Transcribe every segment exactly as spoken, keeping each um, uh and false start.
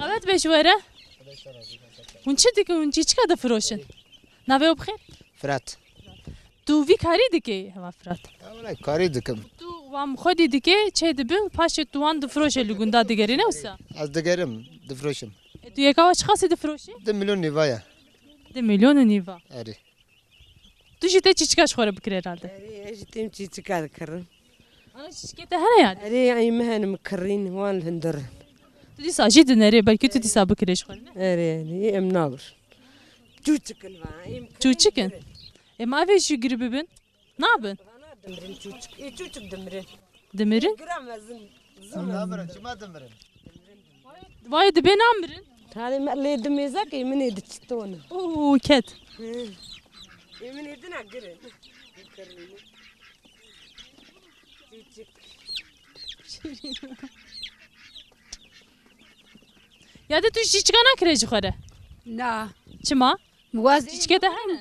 Qewet be ji we re. Hûn çi dikin? Hûn çîçika difiroşin? Navê we bi xêr? Firat. Tu vî karî dikê, heva Firat? Ya, wele karî dikim. Tu wan xwedî dikê, çê dibin, paşê tu wan difiroşê li gunda digerî, ne wisa? Ez digerim, difiroşim. E, tu yeka we çiqasî difiroşî? Du milyon nîva ye. Du milyon û nîva. Erê. Tu jî te çîçika ji xwe re bikirî herhalde. Erê, ez jî têm çîçika dikirim. Ana çîçikê te hene yani? Erê, ey min hene, min kirîn, wan li hundir in. Tu dîsa jî dinerê, belkî tu dîsa bikirê ji xwe re, ne? Erê, erê, em nabir. Çûçik in va, em kirîn Çûçik in? Dikirin. Ê, ma ev ê jî girî bibin? Nabin? Vana dimirin çûçik. Ê, çûçik dimirin. Dimirin? Gira mezin. Namirin, çima dimirin? Vay, dibê namirin. Tanê me lê di mêzek ê min ê di çitona. Oo, ket. Hı. Ê min ê dina girin. Çûçik. Ya de tu çîçika nakirê ji xwe re? Na. Çima? Waz Çîçikê te hene?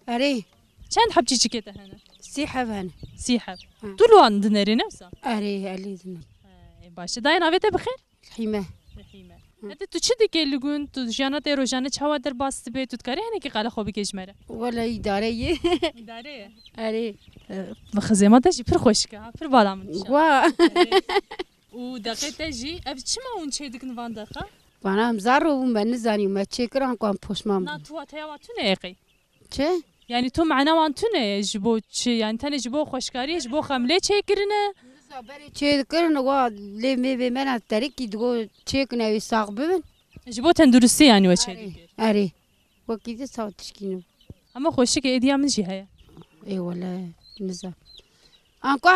Erê. Çend heb çîçikê te hene? Sî heb hene. Sî heb. Hı. Tu li wan dinerî, ne wisa? Erê, elî dinim. He, baş e. Dayê, navê te bi xêr? Rehîme. Rehîme. Hı. Hede tu çi dikê li gund? Tu jiyana te rojane çawa derbas dibe? Tu dikarî hinekî qala xwe bikê ji me re? Wele îdare ye. Îdare ye? Erê. E, xizêma te jî pir xweşik e, ha, pir bala min dişa. Wa. Erê. Û deqê te jî, ev çima hûn çê dikin van deqa? Vana em zar ro bûn, me nizanî, me çêkir, anku em poşman bûn. Na, tu wateya wan tune ye qey? Çi? Yani tu mana wan tune ye, ji bo çi? Yani tenê ji bo xweşkariyê, ji bo xemlê çêkirine? Niza berê çêdikirin, wa lê mêvê me na terikî digo çêkin, ew ê sax bibin. Ji bo tenduristî yani we çêdikir? Erê, erê. Wekî di saw tişkînin. Hema xweşik e, êdiya min jî heye. Ê wele, niza. Anka,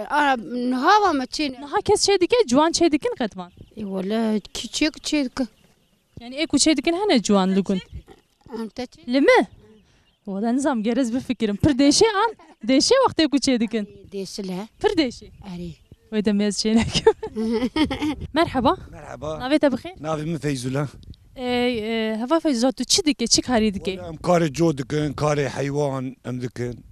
a, niha va me çê ne. Niha kes çê dike, ciwan çê dikin qet van? Ê wele, kî çê ku çê dike? Yani ê ku çê dikin hene ciwan li gund? An te çê? Li me? Wala nizam, gerez bifikirim. Pir dêşê an, dêşê wextê ku çê dikin? Dêşi le. Pir dêşê? Erê. Wê demê ez çê nekim. Merhaba. Merhaba. Navê te bi xêr? Navê min Feyzullah. Ê, e, heva Feyzullah, tu çi dike, çi karî dike? Wala em karê co dikin, karê heywan em dikin.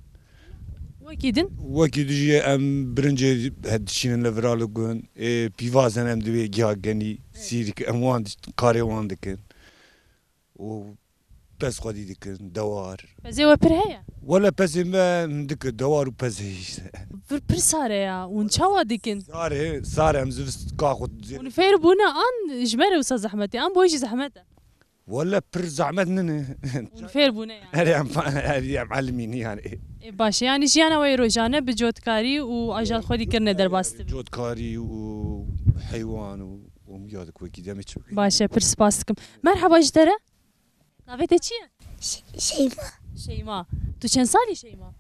Wekî din? Wekî din jî em birincê he dişînin li vira li gund. Ê, pîvazên em di wê giya genî, sîrik em wan diş-, karê wan dikin. Û pez xwedî dikin, dewar. Pezê we pir heye? Wele pezê me hindik e, dewar û pez heye işte. Vir pir sare ya. Hûn çawa dikin? Sare, sare em zivist ka xwe zê- Hûn fêr bûne an ji me re wisa zehmet e? An bo jî zehmet e? Wele pir zehmet nine. Hûn fêr bûne yani? Erê em fa-, erê em elimî ne yani. E, baş e. Yani jiyana we rojane bi cotkarî û ajal xwedî kirine derbas dibe. Cotkarî û heywan û, û miyadik wekî demê çi bike? Baş e, pir spas dikim. Merhaba ji te re. Navê te çi ye? Ş-, Şeyma. Şeyma. Tu çend salî Şeyma?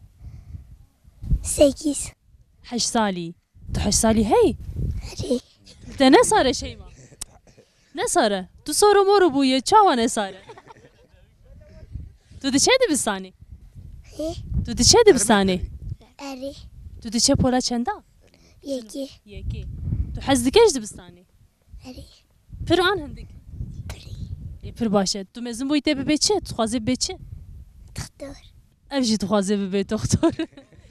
Sekiz. Heşt salî. Tu heşt salî hey? Erê. Te ne sare Şeyma? Ne sare? Tu soro moro bûye, çawa ne sare? Tu diçe dibistanê? Hê? Tu diçe dibistanê? Erê. Tu diçe pola çenda? Yekê. Yekê. Tu hez dike ji dibistanê? Erê. Pir an hindik? Pirî. Ê, pir baş e. Tu mezin bûyî te bibe çi? Tu dixwazê bibe çi? Doktor. Ev jî dixwaze bibe doktor.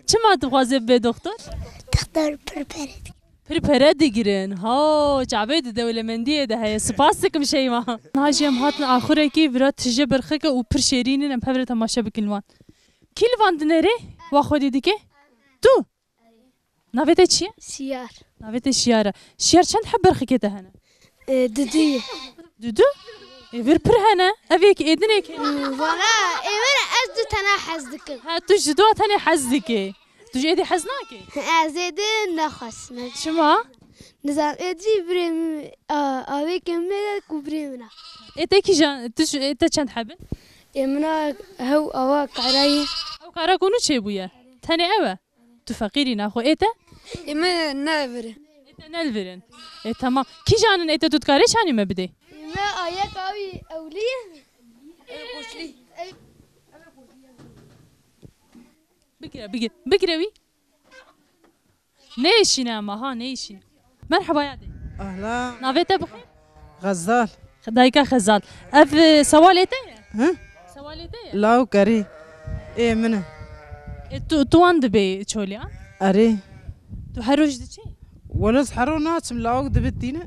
Çima dixwaze bibe doktor? Doktor pir pere dike. Pir pere digirin. Ha, çavê di dewlemendiyê de heye. Spas dikim Şeyma. Niha jî em hatin axurekî vira tije berxike û pir şêrîn in. Em hev re temaşe bikin wan. Kî li van dinerê? Wa xwedî dike? Tu? Navê te çi ye? Şiyar. Navê te Şiyar e. Şiyar, çend heb berxikê te hene? E, dudu ye. Dudu? Ê vir pir hene. Ev yek êdinê kê? Vana, ê min ez du tena hez dikim. Ha, tu ji du tenê hez dikê. Tu ji êdî hez nakê? Ez êdî naxwazim. Çima? Nizam êdî birê min, a, avêkê min ku birê min a. Ê te kîjan, tu ji, ê te çend heb in? Ê min a hew awa karayê. Ew kara ku nû çêbûye? Tenê ew e? Tu feqîrî naxwe ê te? Ê me ne vir in. Ê te ne li vir in. Ê, temam. Kîjan in ê te, tu dikarê şanî me bidê? Ê me ayek awî ewlî. Bigire, bigire. Bigire wî. Neyşîne ama ha, neyşîne. Merhaba yadê. Ahla. Navê te bixêr? Xezal. Dayika Xezal. Ev, e, sewalê te ye? Hı? Sewalê te ye? Lawik erê. Ê min e. E, tu, tu wan dibê çolê, ha? Erê. Tu her roj diçî? Wele ez her roj naçim, lawik dibe tîne.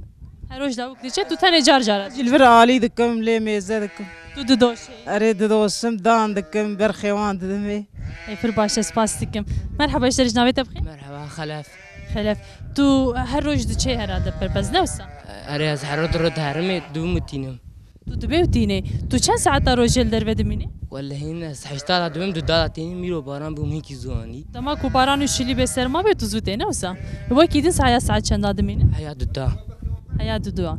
Her roj lawik diçe, tu tenê car cara. Jî li vir alî dikim, lê mêze dikim. Tu didoşî. Erê, didoşim, dan dikim, berxê wan didimê. Ê, pir baş e, spas dikim. Merheba, ji te re, ji navê te bixêr? Merheba, Xelef. Xelef. Tu her roj diçe herhalde pir pez, ne wisa? Erê, ez her roj diherim ê, dibim û tînim. Tu dibê û tînê. Tu çend saeta rojê li derve dimînî? Wellehî ne, ez heşta da dibim, du da da tînim, îro baran bûm hinkî zû anî. Dema ku baran û şilî bê ser ma bê, tu zû tê, ne wisa? Wekî din saya saet çenda dimînî? Heya du da. Heya du da.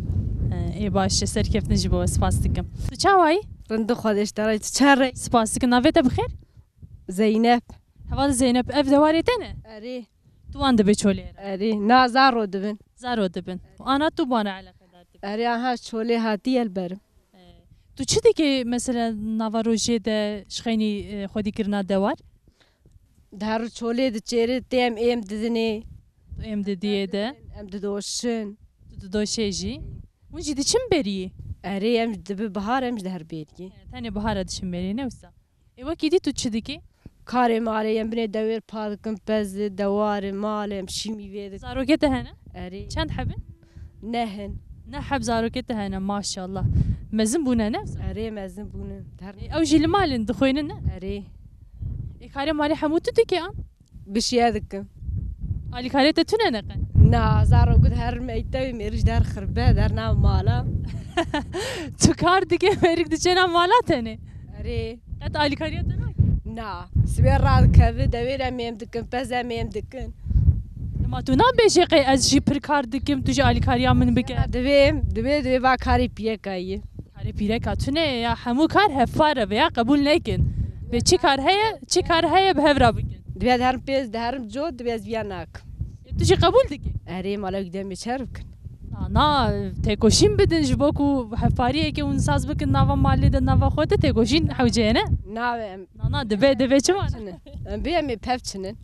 He, ê baş e, serkeftin ji bo we, spas dikim. Tu çawa yî? Rind, Xwedê ji te re, tu çawa yî? Spas dikim, navê te bixêr? Zeynep. Heval Zeynep, ev dewarê te ne? Erê. Tu wan dibê çolê re? Erê, na zaro dibin. Zaro dibin. Ana tu bi wan re eleqedar dibî? Erê, aha çolê hatî ye li berim. Ee, tu çi dikî mesela nava rojê de ji xeynî, e, xwedî kirina dewar? Di her çolê diçêri têm êm didinê. Tu êm didiyê de? Em didoşin. Tu didoşê jî? Hûn jî diçin beriyê? Erê, em dibi bihar em ji di her beriyê. Tenê bihara diçin beriyê, ne wisa? Ê, wekî dî tu çi dikî? Karê malê, em binê dewêr pa dikim, pez, dewarê, malê, em şîmî vê dikin. Zarokê te hene? Erê. Çend heb in? Neh in. Neh heb zarokê te hene, maşallah. Mezin bûne, ne? Erê, mezin bûne. Her Ê, ew jî li mal in, dixwînin, ne? Erê. Ê, karê malê hemû tu dikî an? Gişiye dikim. Alîkarê te tune ne qe? Na, zaro got her mektebê mêrik ji der xirbe, der nav mala. Tu kar dike, mêrik diçe nav mala tenê? Erê. Qet alîkariya te nake? Na. Sibê radikeve, dewêr em êm dikin, pez em êm dikin. Dema tu nabêjê qey ez jî pir kar dikim, tu jî alîkariya min bike? Divêm, divê, divê va karê pîreka yî. Karê pîreka tune ya, hemû kar hevpar e, vêya qebûl nekin. Vê çi kar heye, çi kar heye bi hev re bikin. Divê ez herim pêz, diherim cot, divê ez viya nakim. E, tu jî qebûl dikî? Erê, mala wî demê çer bikin. Na, na, têkoşîn bidin ji bo ku hevpariyeke hûn saz bikin nava malê de, nava xwe de têkoşîn hewce ye, ne? Na, em Na, na, divê, divê çi var? Çinin. Em bê em ê pev çinin.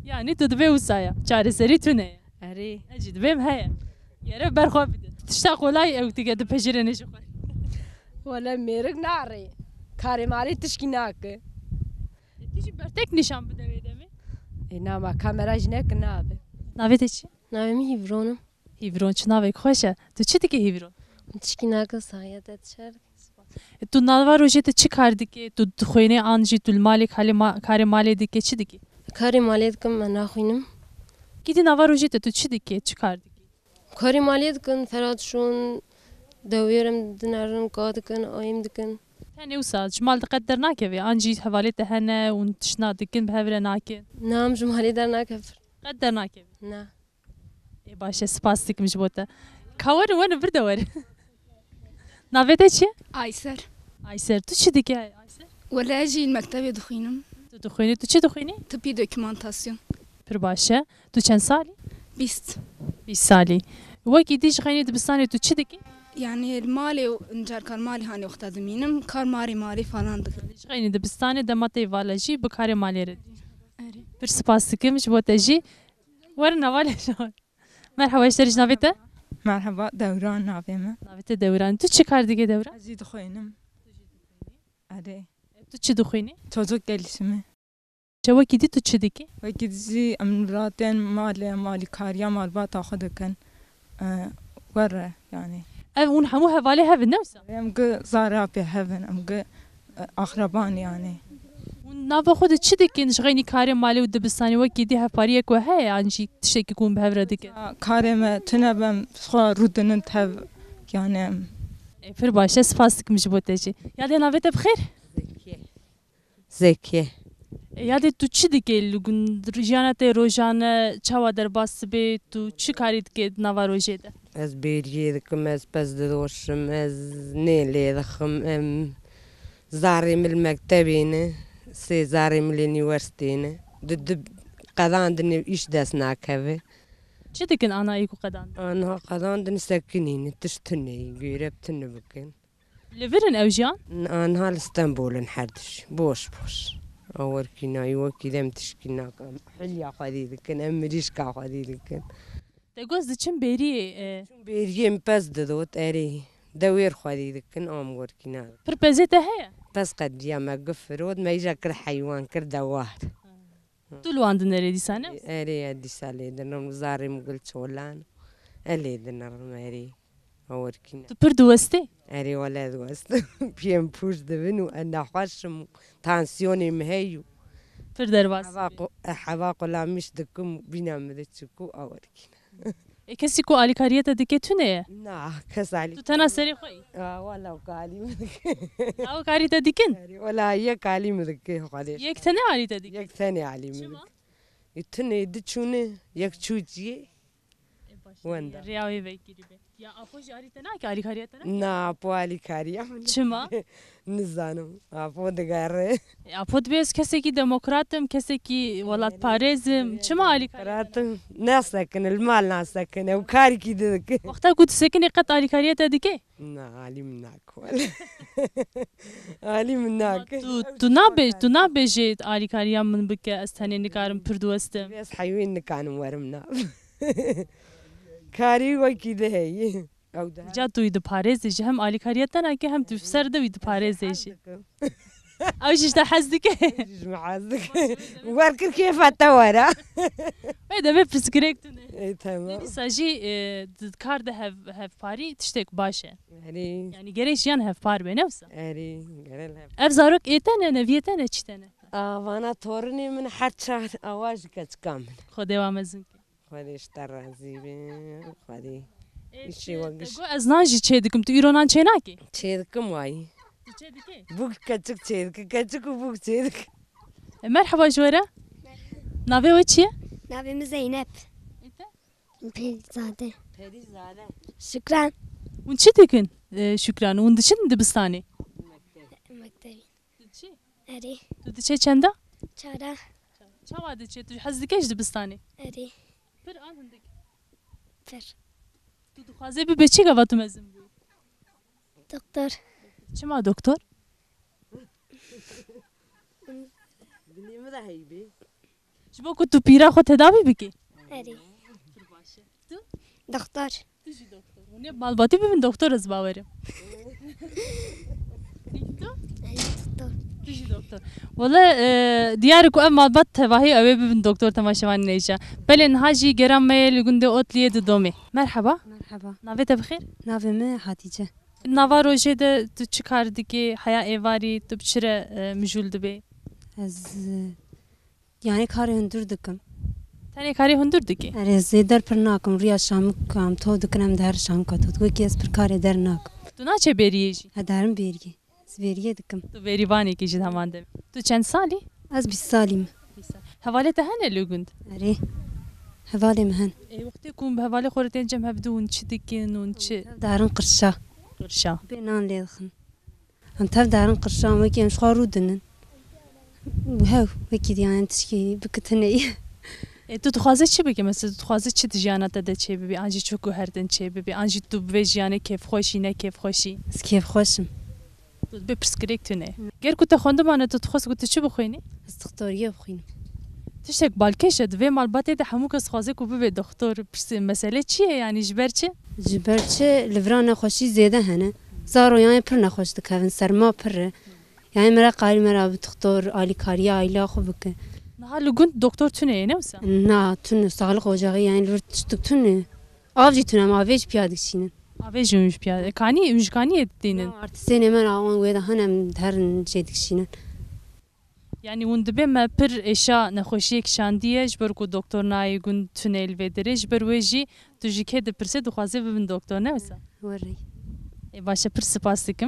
Yani tu divê wisa ya. Çareserî tune ye. Erê. Ez jî divêm heye. Yere ber xwe bidin. Tişta qolay ew dige dipejirêne ji xwe. Wele mêrik narê. Karê malê tişkî nake. E, tu jî bertek nîşan bide wê demê. E, nama kamera jî neke nabe. Navê te çi? Navê min Hîvron e. Hîvron, çi navek xweş e. Tu çi dikî Hîvron? Tişkî nake, saxiya te dişer. E, tu nava rojê tu çi kar dikî? Tu dixwînî an jî tu li malê kalê ma-, karê malê dikî, çi dikî? Karê malê dikim, me naxwînim. Kî di nava rojê te tu çi dikî, çi kar dikî? Karê malê dikin, fera dişon, dewêr em dinerin, ka dikin, ayêm dikin. Tenê wisa ji mal de qet dernakevî, an jî hevalê te hene, hûn tiştna dikin, bi hev re nakin? Na, em ji malê dernakevin. Qet dernakevî? Na. Ê, baş e, spas dikim ji bo te. Ka werin, werin vir de werin. Navê te çi ye? Ayser. Ayser, tu çi dikî Ayser? Wele ez jî li mektebê dixwînim. Tu dixwînî, tu çi dixwînî? Tibbî dokümantasyon. Pir baş e. Tu çend salî? Bîst. Bîst salî. Wekî dî ji xeynî dibistanê tu çi dikî? Yani li malê û carkar malê hanê wexta dimînim, kar marê malê falan dikim. Ji xeynî dibistanê dema tê vala jî bi karê malê re dî. Erê. Pir spas dikim ji bo te jî. Werin hevalê ji we. Merhaba, ji te re, ji navê te? Merhaba, Dewran navê me. Navê te Dewran. Tu çi kar dikê Dewran? Ez jî dixwînim. Erê. Tu çi dixwînî? Çocuk gelişimi. Çewekî dî tu çi dikî? Wekî dî jî em li vir tên malê, em alîkariya malbata xwe dikin. E, were yani. Ev hûn hemû hevalê hev in, ne wisa? Em gi zarê apê hev in, em gi, e, axreban yani. Hûn nava xwe de çi dikin ji xeynî karê malê û dibistanê, wekî dî hevpariyek we heye, an jî tiştekî ku hûn bi hev re dikin? Ya, karê me tune be, em xwe rûdinin tev yani em. E, pir baş e, spas dikim ji bo te jî. Yadê, navê te bi xêr? Zekiye. Zekiye. E, yadê, tu çi dikê li gun-, jiyana te rojane, çawa derbas dibê, tu çi karî dikê di nava rojê de? Ez bêriyê dikim, ez pez didoşim, ez nê lê dixim, em zarê min li mektebê ne, sê zarê min li unîversîteyê ne. Di, di qedandinê îş dest nakeve. Çi dikin anayî ku qedandin? Aniha qedandin sekinîne, tişt tune, görev tune bikin. Li vir in ew jiyan? Aniha li Stenbol in her diş. Boş boş. Awerkî nayî wekî dem tişkî nakin. Hilya xwedî dikin, em mirîşka xwedî dikin. Te got diçin bêriyê, e. Çûn bêriyê min pez didot, erê. Dewêr xwedî dikin, am werkî na. Pir pezê te heye? Pez qediya me gifirot, me îja kir heywan, kir dewar. Tu li wan dinerê dîsa, ne? Erê, ez dîsa lê dinim, zarê min gul çolan. Elê dinerim erê. Awerkîne. Tu pir diwestî? Erê wele diwestim. Piyên pûş dibin û ez nexweş im û tansiyonê min heye û Pir derbas. Heva qu-, heva qulamîş dikim û bîna min diçik û awerkîne. Ê, kesî ku alîkariyê te dike tune ye? Na, kes alî- Tu tena serê xwe yî? Aa, wala ku alî min dike. Ew karî te dikin? Erê, wala yek alî min dike, Xwedê. Yek tenê alî te dike? Yek tenê alî min dike. Çima? Ê, tune diçûne, yek çû ciyê. E, baş e. Wenda. Rêya wê vekirî be. Ya apo jî alî te nake, alîkariya te nake? Na, apo alîkariya min. Çima? Nizanim. Apo digere. E, apo dibê ez kesekî demokrat im, kesekî welatparêz im. Çima alîkariya te nake? Demokrat im. Nasekine, li mal nasekine. Ew karikî dike. Wexta ku tu sekinî qet alîkariya te dike? Na, alî min nake wele. Alî min nake. Tu, tu nabê-, tu nabêjê alîkariya min bike, ez tenê nikarim pir diwestim. Ez heywan nikanim werim nav. Karî wekî de heye. Ew de Ca tu wî diparêzê jî, hem alîkariya te nake, hem tu ser de wî diparêzê jî. Ew jî ji te hez dike. Ji min hez dike. Werkir kêfa te were. Wê de vê pirsgirêk tune. Ê, tamam. Dîsa jî, e, di kar de hev-, hevparî tiştek baş e. Erê. Yani gerek jiyan hevpar be, ne wisa? Erê, gerek hev- Ev zarok ê te ne, neviyê te ne, çi te ne? A, vana torunê min her çar awa ji keçika min. Xwedê wa mezin ke. Xwedê ji te razî be, Xwedê. Ê, îşê te, we te giş- got, ez nan jî çê dikim, tu îro nan çê nakî? Çê dikim wayî. Tu çê dikî? Bûk keçik çê dike, keçik û bûk çê dike. E, merheba ji we re. Merheba. Navê we çi ye? Navê min Zeynep. Ê te? Perîzade. Perîzade. Şükran. Hûn çi dikin, e, Şükran? Hûn diçin dibistanê? Mektebî. Tu diçî? Erê. Tu diçe çenda? Çara. Çawa diçe? Tu hez dike ji dibistanê? Erê. Pir an hindik? Pir. Tu dixwazê bibe çi gava tu mezin bû? Doktor. Çima doktor? Dilê min de heyî bê. Ji bo ku tu pîra xwe tedawî bikî? Erê. Pir baş e. Tu? Doktor. Tu jî doktor. Hûn ê malbatî bibin doktor, ez bawerim. Peki tu? Ez doktor. Tu jî doktor. Wele, e, diyar e ku ev malbat tevahî ew ê bibin doktor, temaşevanên hêja. Belê niha jî gera me ye li gundê Otliyê di domê. Merheba. Merheba. Navê te bi xêr? Navê min Hatîce. Nava rojê de tu çi kar dikî? Heya êvarî tu bi çi re, e, mijûl dibî? Ez, e, yani karê hundir dikim. Tenê karê hundir dikî? Erê, ez ê der pir nakim. Riya şamik em to dikin, em di her şamika to. Wekî ez pir karê der nakim. Tu naçe bêriyê jî? He, derim bêriyê. Ez bêriyê dikim. Tu bêrîvanekî jî heman de. Tu çend salî? Ez bîst salî me. Bîst sal. Hevalê te hene li gund? Erê. Hevalê min hene. Ê, wextê ku hûn bi hevalê xwe re tên cem hevdû, hûn çi dikin, hûn çi? Derin qirşa. Qirşa. Bê nan lê dixin. Em tev derin qirşan, wekî em ji xwe rû dinin. Û hew, wekî diyan em tişkî bikitinê. Ê, tu dixwaze çi bikî? Mesela tu dixwaze çi di jiyana te de çêbibî? An jî çi guhertin çêbibî? An jî tu bi vê jiyanê kêfxweş î, ne kêfxweş î? Ez kêfxweş im. Tu dibê pirsgirêk tune. Ger ku te xwendibane, tu dixwest ku tu çi bixwînî? Ez dixtoriyê bixwînim. Tiştek balkêş e, di vê malbatê de hemû kes dixwaze ku bibe doxtor. Pirsê mesele çi ye, yanî ji ber çi? Ji ber çi? Li vira nexweşî zêde hene. Zaroyanê pir nexweş dikevin, serma pir e. Yani me re qarî me re bi dixtor, alîkariya aîleya xwe bike. Niha li gund doktor tune ye, ne wisa? Na, tune, sağlık ocağı yani li vir tiştik tune. Av jî tune, em avê jî piya dikişînin. Avê jî hûn ji piya, e, kanî, hûn ji kaniyê dînin? Ya, artistênê me re wan wê de hene em herin jê dikişînin. Yani hûn dibê me pir êşa nexweşiyek şandiye, ji ber ku doktor nayê gund tune li vê derê, ji ber wê jî tu ji kê dipirsê dixwaze bibin doktor, ne wisa? Werî. Ê, baş e, pir spas dikim.